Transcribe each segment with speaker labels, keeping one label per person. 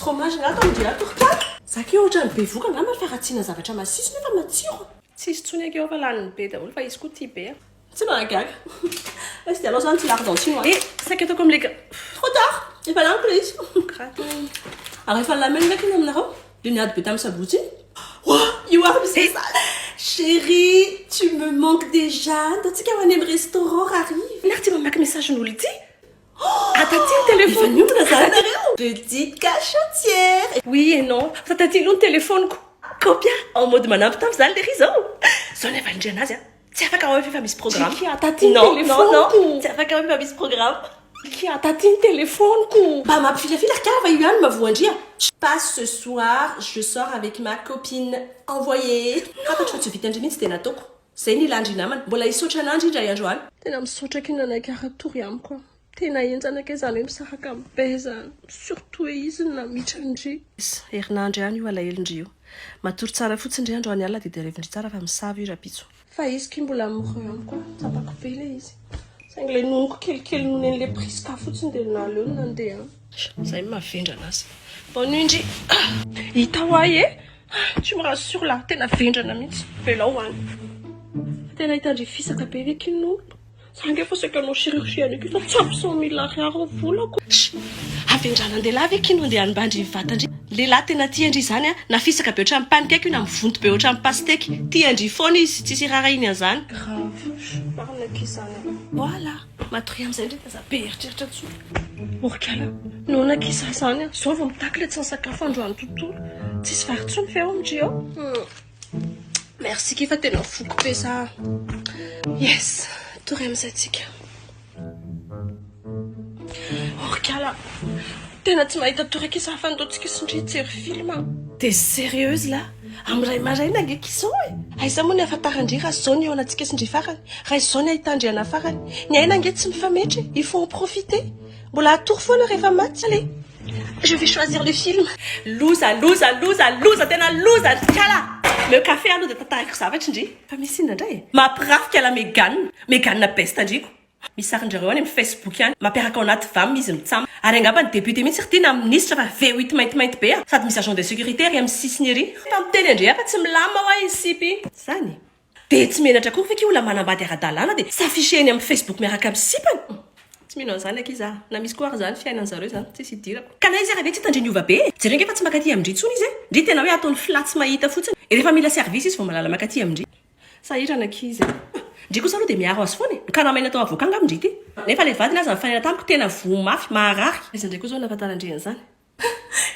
Speaker 1: Fromage nga atao ndry ato ry kala? Za keo ohatran'ny bevoka angamba ny faharatsiana zavatra masiso nefa matsiro. Tsisy tsony akeo fa lanin'ny be daholo fa izy koa tia be a. Tsy mahagaga. Izy dia alao zany tsy lardantine ho'a. Eh, saika ataoko amin'ilay gra. Trop tard! Efa laniko ilay izy. Gratin. Ary efa nilamina ve k'iny aminareo? Ilay niady be tamin'ny sabotsy iny? Oa! Io ary misy message. Chérie, tu me manques déjà. Ndao tsika ho any amin'ny restaurant rahariva. Ary tsy mamaky message-n'olo ity? Ato aty ny téléphone. Efa niomana zany nareo? Petite cachotière. Oui et non. Fa taty aloha ny téléphone-ko. Kopia en mode manambitamby zany lery zao. Zao ny avalindry anazy a. Tsy afaka hoe f'efa misy programme. Kia taty ny téléphone-ko. Non non tsy afaka hoe f'efa misy programme. Kia taty ny téléphone-ko. Mba mampifilafila ry kala fa io ihany no mahavoa-ndry a. Pas ce soir, je sors avec ma copine. Envoyer. Fantatro fa tsy ho vitan-dry mihitsy dia nataoko. Zay ny ilan-dry namana. Mbola hisaotra an'Andry indray andro any. Tena misaotra akia nanaiky hatory amiko aho. Tena henjana akia zany hoe misaraka amin'ny be zany. Surtout hoe izy no namitra an-dry. Herinandro ihany io alahelon-dry io. Matory tsara fotsiny ry androany alina dia derevin-dry tsara fa misava io rapitso. Fa izy ky mbola amoureux amiko ah. Tsapako be ilay izy. Saingy ilay nonoko kelikely nonen'ilay Prisca fotsiny dia naleony nandeha any. Zay no mahavendrana azy. Bonne nuit ndry. Hita ho ahy e! Tu me rassures là, tena vendrana mihitsy. Velao any. Fa tena hitandry fisaka be ve ky ny olona? Za ange efa saika hanao chirurgie an'io fa tsy ampy 100 000 ariary ny volako. Sh! Havendranan-dehilahy ve ky no andeha hanimba-ndry ny vatan-dry? Lehilahy tena tia an-dry izany an! Na fisaka be ohatran'ny pancake io na mivonto be ohatran'ny pasteky. Tia an-dry foana izy, tsisy iraharahiany an'izany. Grave. Marina akia izany an! Voilà! Matoria amin'izay ndry aza be eritreritra intsony. Orikala, noana akia za izany an! Izao vao mitaky ilay tsy nisakafo androany tontolo. Tsisy vary intsony ve ao amin-dry ao? Merci ki fa tena voky be za. Yes, tory amin'izay tsika. Orikala, tena tsy mahita tory akia za fa ndao tsika sy ndry hijery film. T'es sérieuse là? Amin'ny iray maraina ange ki zao e! Aiza moa ny ahafantaran-dry raha zao ny hihaonantsika sy ndry farany? Raha izao ny ahitan-dry anah farany? Ny aina ange tsy mifametra e! Il faut en profiter! Mbola hatory foana rehefa maty. Allez! Je vais choisir le film. Loza loza loza loza tena loza ry kala! Omeo kafe aloha dia tantariko zavatra ndry. Fa misy inona indray e? Mampirafika la Megane. Megane best ndriko. Misy sarin-drareo any amin'ny Facebook any. Mampiaraka ao anaty vam izy mitsam. Ary angamba ny député mihitsy ry ty na minisitra fa V8 maintimainty be a! Sady misy agent de sécurité ery amin'ny sisiny ery. Fa miteny an-dry fa tsy milamina hoa iny sipa iny. Zany e. Dia tsy menatra akory ve ki olona manambady ara-dalàna dia s'afficher eny amin'ny Facebook miaraka amin'ny sipany? Tsy mino an'izany akia za. Na misy koa ary izany fiainan'zareo izany, tsisy idirako. Ka na izy ary ve tsy hitandry niova be e! Jereo nge fa tsy makaty amin-dry intsony izy e! Ndry tena hoe ataony fla tsy mahita fotsiny. Rehefa mila service izy vao malala makaty amin-dry. Sahirana akia izy e! Ndry kosa aloha dia miaro azy foana e! Nokaramaina atao avocat angamba ndry ity. Nefa ilay vadiny aza nifanena tamiko tena voa mafy, maharary. Aiza ndray koa izao no nahafantaran-dry an'izany?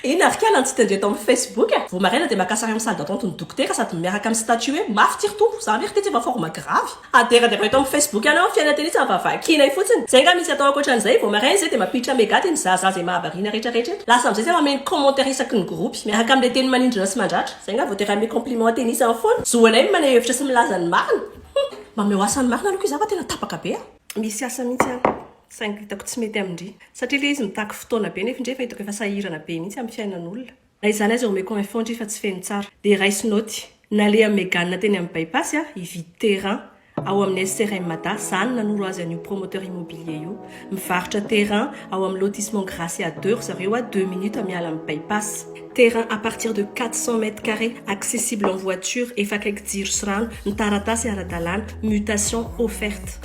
Speaker 1: Inona ry kala no tsy tendry eto amin'ny Facebook e? Vao maraina dia maka sary amin'ny salle d'attente ny dokotera sady miaraka amin'ny statut hoe mafy ty ry tompo, za ve ry ty tsy efa forme grave? Aderadero eto amin'ny Facebook any aho fiainana tena tsy vavakiana fotsiny. Zay nga misy atao ankoatran'izay, vao maraina zay dia mampiditra mega dia mizahazaha zay mahavariana rehetra rehetra eto. Lasa amin'izay zay mameno commentaire isaky ny groupe miaraka amin'ilay teny manindrona sy mandratra. Zay nga voatery hanome compliment tenisany foana. Zo anay ny maneho hevitra sy milaza ny marina. Hum! Mameho asa ny marina aloha izaho fa tena tapaka be a! Misy asa mihitsy any. Saingy hitako tsy mety amin-dry. Satria ilay izy mitaky fotoana be nefa indray efa hitako efa sahirana be mihitsy amin'ny fiainan'olona. Na izany aza omeko info ndry fa tsy feno tsara. Dia raiso naoty. Naleha Megane teny amin'ny bypass aho hividy terrain ao amin'ny SRM Mada, za no nanoro azy an'io promoteur immobilier io. Mivarotra terrain ao amin'ny lotissement Gracia 2 ry zareo à deux minutes miala amin'ny bypass. Terrain à partir de 400 mètres carrés, accessible en voiture, efa akaiky jiro sy rano, ny taratasy ara-dalàna, mutation offerte.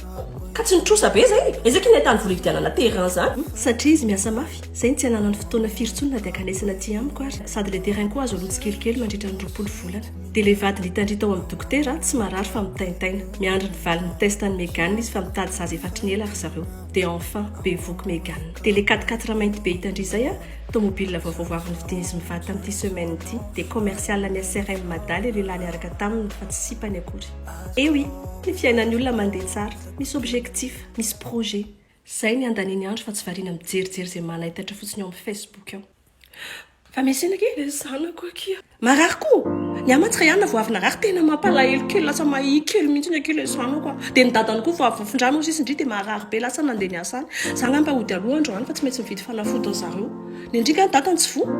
Speaker 1: Ka tsy nitrosa be zay e! Aiza akia ny ahitany vola hividianana terrain zany? Satria izy miasa mafy, zay no tsy ananany fotoana firy intsony na dia ankanesana aty amiko ary. Sady le terrain koa azo aloa tsikelikely mandritra ny 20 volana. Dia le vadiny hitandrita ao amin'ny dokotera, tsy marary fa mitaintaina. Miandry ny valin'ny test an'i Megane izy fa mitady zaza efa hatry ny ela ry zareo. Dia enfin, bevoky Megane. Dia le quatre quatre mainty be hitandry izay a, Tomobile vaovao vao avy novidian'izy mivady tamin'ity semaine ity. Dia commercial an'ny SRM Mada ilay lehilahy niaraka taminy fa tsy sipany akory. Eh oui! Ny fiainan'ny olona mandeha tsara. Misy objectif, misy projet. Izay ny andaniany andro fa tsy variana mijerijery izay manaitaitra fotsiny ao amin'ny Facebook ao. Fa misy inona akia? Ilay zanako akia. Marary koa! Ny ahy mantsy raha ihany vao avy narary tena mampalahelo kely lasa mahia kely mihitsy akia ilay zanako a! Dia ny dadany koa vao avy voafindrana hozy izy ndry dia marary be lasa nandeha niasa any. Za angamba hody aloha androany fa tsy maintsy mividy fanafodiny zareo. Ny ndry nga ny dadany tsy voa?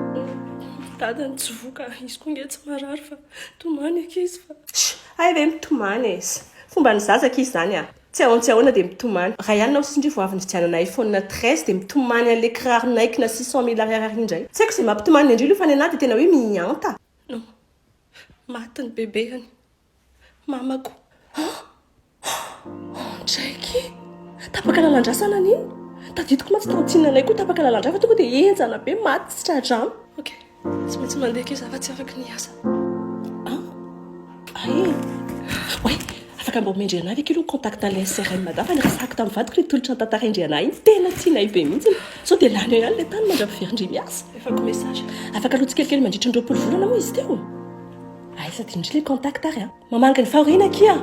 Speaker 1: Dadany tsy voa ka, izy koa nge tsy marary fa tomany akia izy fa. Hay ve mitomany e! Fomban'ny zaza akia izany a! Tsy ahoana tsy ahoana dia mitomany. Iray alina ao sisa ndry vao avy nividianana iPhone 13 dia mitomany an'ilay kiraro Nike na 600 mille ariary indray. Tsy haiko izay mampitomany an-dry aloha fa ny anah dia tena hoe mihanta. Non. Maty ny bebehany. Mamako. Oh! Oh! Ndraiky! Tapaka lalan-drà sa nanino? Tadidiko mantsy tantine anay koa tapaka lalan-drà fa tonga dia henjana be, maty tsy tra-drano. Ok, tsy maintsy mandeha kay za fa tsy afaky ny hiasa. Ah! Ay! Oay! Afaka mba omen-dry anah ve kay aloha ny contact an'ilay SRM Mada fa niresahako tamin'ny vadiko ilay tolotra notantarain-dry anah iny, tena tianay be mihitsy. Sao dia lany eo ihany ilay tany mandra-piverin-dry miasa. Efako message. Afaka aloha tsikelikely mandritra ny 20 volana moa izy teo. Aiza dia indry ilay contact ary a. Mamangy ny fahoriana akia.